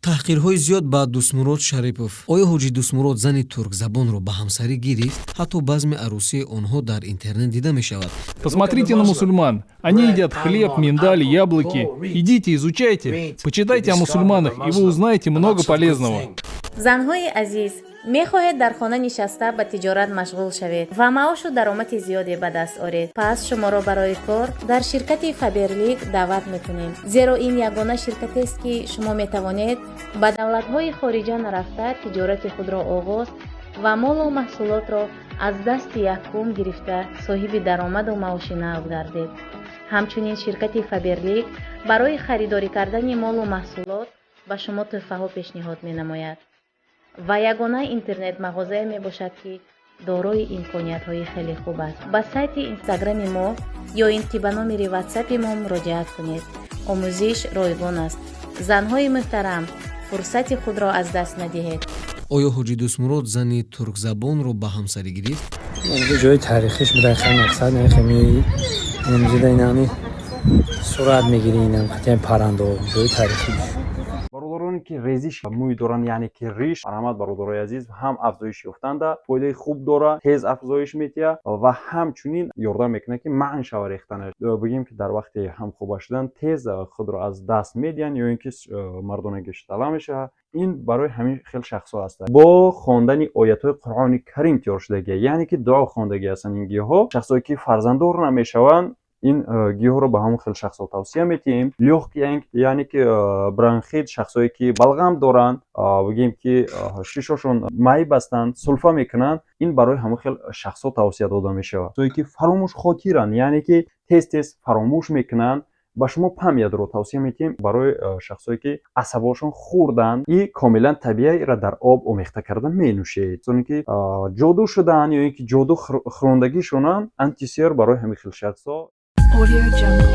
Таҳқирҳои зиёд ба Дӯстмурод Шарипов. Оё ҳоҷи Дӯстмурод зани туркзабонро ба ҳамсарӣ гирифт? Ҳатто базми арӯсии онҳо дар интернет дида мешавад. Посмотрите на мусульман. Они едят хлеб, миндаль, яблоки. Идите, изучайте. Почитайте о мусульманах, и вы узнаете много полезного. Занҳои азиз, мехоҳед дар хона нишаста ба тиҷорат машғул шавед ва маошу даромади зиёде ба даст оред? Пас шуморо барои кор дар ширкати Фаберлик даъват мекунем, зеро ин ягона ширкатест, ки шумо метавонед ба давлатҳои хориҷа нарафта тиҷорати худро оғоз ва молу маҳсулотро аз дасти якум гирифта, соҳиби даромаду маоши нав гардед. Ҳамчунин ширкати Фаберлик барои харидорӣ кардани молу маҳсулот ба шумо тӯҳфаҳо пешниҳод менамояд ва ягона интернет-мағозае мебошад, ки дорои имкониятҳои хеле хуб аст. Ба сайти инстаграми мо ё ин ки ба номери ватсапи мо муроҷиат кунед. Омӯзиш ройгон аст. Занҳои муҳтарам, фурсати худро аз даст надиҳед. Оё ҳоҷи Дӯстмурод зани туркзабонро ба ҳамсарӣ гирифт? Ҷои таърихиш буда, хеле мақсад инамҷида инами сурат мегирӣ, инам хатиам паррандо, ҷои таърихӣ. Бародароне ки резиш мӯй доранд, яъне ки риш, марҳамат, бародарои азиз, ҳам афзоиш ёфтанда фоидаи хуб дора, тез афзоиш метиҳад ва ҳамчунин ёрдам мекунад, ки манъ шава рехтанаш. Бигем, ки дар вақти ҳамхоба шудан тез худро аз даст медиҳанд ё ин ки мардонагиш тала мешавад. Ин барои ҳамин хел шахсҳо ҳастанд. Бо хондани оятҳои Қуръони Карим тиёр шудагия, яъне ки дуо хондагӣ ҳастанд ин гиёҳҳо. Шахсое ки фарзанддор намешаванд, ин гиёҳро ба ҳамон хел шахсҳо тавсия метиҳем. Лёгкий, яъне ки бронхит, шахсое ки балғам доранд, бигем ки шишошон маиб ҳастанд, сулфа мекунанд, ин барои ҳамон хел шахсҳо тавсия дода мешавад. Шахсое ки фаромӯшхотиранд, яъне ки тез тез фаромӯш мекунанд, ба шумо памятро тавсия метиҳем. Барои шахсое ки асабошон хурданд и комилан табииро дар об омехта карда менӯшед. Соне ки ҷоду шудаанд ё ин ки ҷоду хӯрондагишонанд, антисер барои ҳамин хел шахсҳо. Audio Jungle.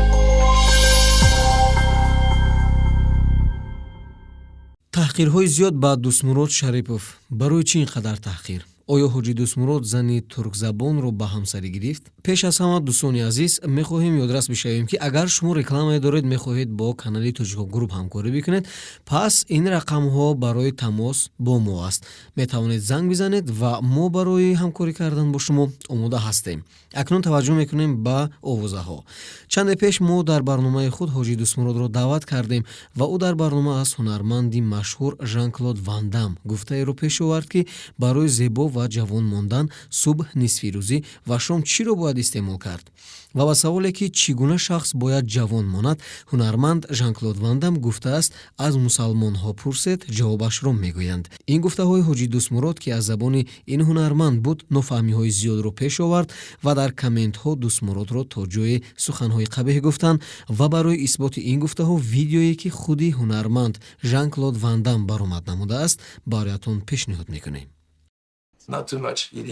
Таҳқирҳои зиёд ба Дӯстмурод Шарипов. Барои чӣ ин қадар таҳқир? Оё ҳоҷи Дӯстмурод зани туркзабонро ба ҳамсарӣ гирифт? Пеш аз ҳама, дӯстони азиз, мехоҳем ёдрас бишавем, ки агар шумо рекламае доред, мехоҳед бо канали Тоҷикон Груп ҳамкорӣ бикунед, пас ин рақамҳо барои тамос бо мо аст. Метавонед занг бизанед ва мо барои ҳамкорӣ кардан бо шумо омода ҳастем. Акнун таваҷҷӯҳ мекунем ба овозаҳо. Чанде пеш мо дар барномаи худ ҳоҷи Дӯстмуродро даъват кардем ва ӯ дар барнома аз ҳунарманди машҳур Жан-Клод Ван Дам гуфтаеро пеш овард, ки барои зебо ва ҷавон мондан субҳ, нисфирӯзӣ ва шом чиро бояд истеъмол кард. Ва ба саволе, ки чӣ гуна шахс бояд ҷавон монад, ҳунарманд Жан-Клод Ван Дам гуфтааст: «Аз мусалмонҳо пурсед, ҷавобашро мегӯянд». Ин гуфтаҳои ҳоҷи Дӯстмурод, ки аз забони ин ҳунарманд буд, нофаҳмиҳои зиёдро пеш овард ва дар комментҳо Дӯстмуродро то ҷое суханҳои қабеҳ гуфтанд. Ва барои исботи ин гуфтаҳо видеое, ки худи ҳунарманд Жан-Клод Ван Дам баромад намудааст, бароятон пешниҳод мекунем.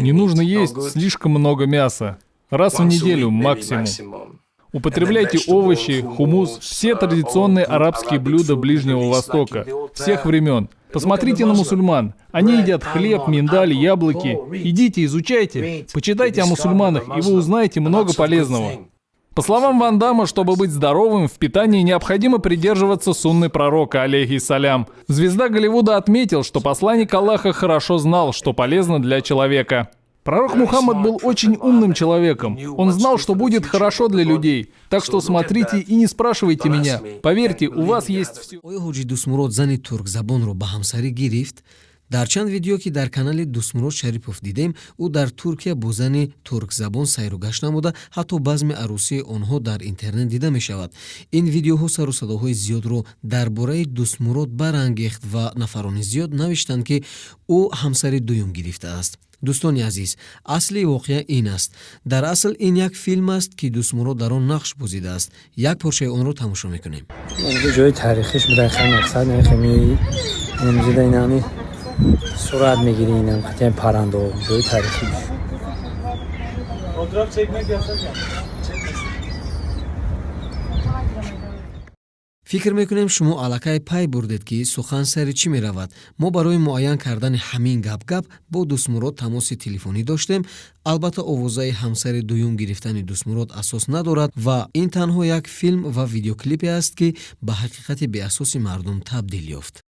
Не нужно есть слишком много мяса. Раз в неделю максимум. Употребляйте овощи, хумус, все традиционные арабские блюда Ближнего Востока, всех времен. Посмотрите на мусульман. Они едят хлеб, миндаль, яблоки. Идите, изучайте, почитайте о мусульманах, и вы узнаете много полезного. По словам Ван Дамма, чтобы быть здоровым, в питании необходимо придерживаться сунны пророка, алейхиссалям. Звезда Голливуда отметил, что посланник Аллаха хорошо знал, что полезно для человека. Пророк Мухаммад был очень умным человеком. Он знал, что будет хорошо для людей. Так что смотрите и не спрашивайте меня. Поверьте, у вас есть все. Оё ҳоҷи Дӯстмурод зани туркзабонро ба ҳамсарӣ гирифт? Дар чанд видео, ки дар канали Дӯстмурод Шарипов дидем, ӯ дар Туркия бо зани туркзабон сайру гашт намуда, ҳатто базми арӯсии онҳо дар интернет дида мешавад. Ин видеоҳо сару садоҳои зиёдро дар бораи Дӯстмурод барангехт ва нафарони зиёд навиштанд, ки ӯ ҳамсари дуюм гирифтааст. Дӯстони азиз, асли воқеа ин аст: дар асл ин як филм аст, ки Дӯстмурод дар он нақш бозидааст. Як порчаи онро тамошо мекунем. Ҷои таърихиш буда, хеле мақсад инамҷида инами сурат мегирӣ, инам хатиам паррандо, ҷои таърихӣ. Fotoğraf çekmek yasak ya. Çekmesin. Фикр мекунем, шумо аллакай пай бурдед, ки сухан сари чӣ меравад. Мо барои муайян кардани ҳамин гап-гап бо Дӯстмурод тамоси телефонӣ доштем. Албатта, овозаи ҳамсари дуюм гирифтани Дӯстмурод асос надорад ва ин танҳо як филм ва видеоклипе аст, ки ба ҳақиқати беасоси мардум табдил ёфт.